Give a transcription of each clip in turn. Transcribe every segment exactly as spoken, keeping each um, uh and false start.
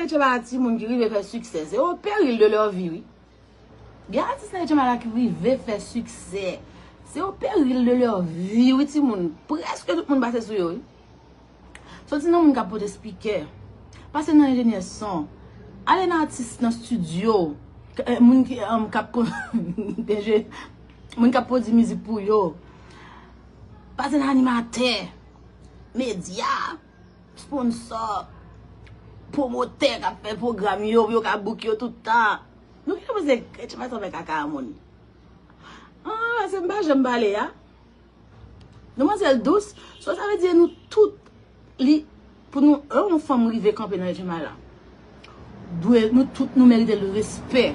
Etchebara timoun ki rive fè siksè, se o peril de leur vie, wi. Gen atis nan Etchebara ki rive fè siksè, se o peril de leur vie, wi, timoun. Prèske tout moun pase sou yo, wi. Soti nan moun k ap pote spikè, pase nan enjenyè son, ale nan atis nan estidyo, k- eh, moun ki um, k ap kon- enje- moun k ap pwodui mizik pou yo, pase nan animatè, medya, sponsò, pwomotè k ap fè pwogram yo pou yo ka book yo tout tan. Nou ki panse Etchebara fè kaka a moun? Ah, se m pa janm pale a. Demwazèl dous, so sa vle di nou tout li pou nou, lè yon fanm rive kanpe nan Etchebara, dwe nou tout nou merite l respè.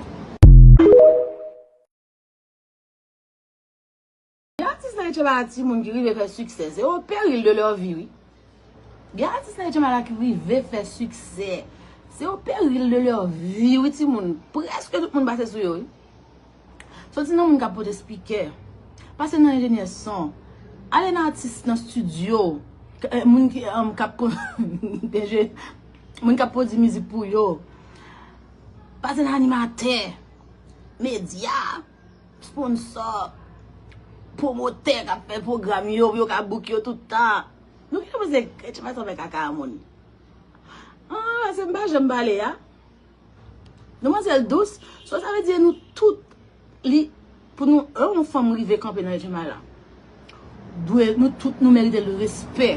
Gen atis nan Etchebara timoun ki rive fè siksè, se o peril de leur vie, wi. Gen atis nan Etchebara ki rive fè siksè, se o peril de leur vie, wi, timoun. Prèske tout moun pase sou yo, wi. Soti nan moun k ap pote spikè, pase nan enjenyè son, ale nan atis nan estidyo, k- eh, moun ki um, k ap kon- enje- moun k ap pwodui mizik pou yo, pase nan animatè, medya, sponsò, pwomotè k ap fè pwogram yo pou yo ka book yo tout tan. Nou ki panse Etchebara fè kaka a moun? Ah, se m pa janm pale a. Demwazèl dous, so sa vle di nou tout li pou nou, lè yon fanm rive kanpe nan Etchebara, dwe nou tout nou merite l respè.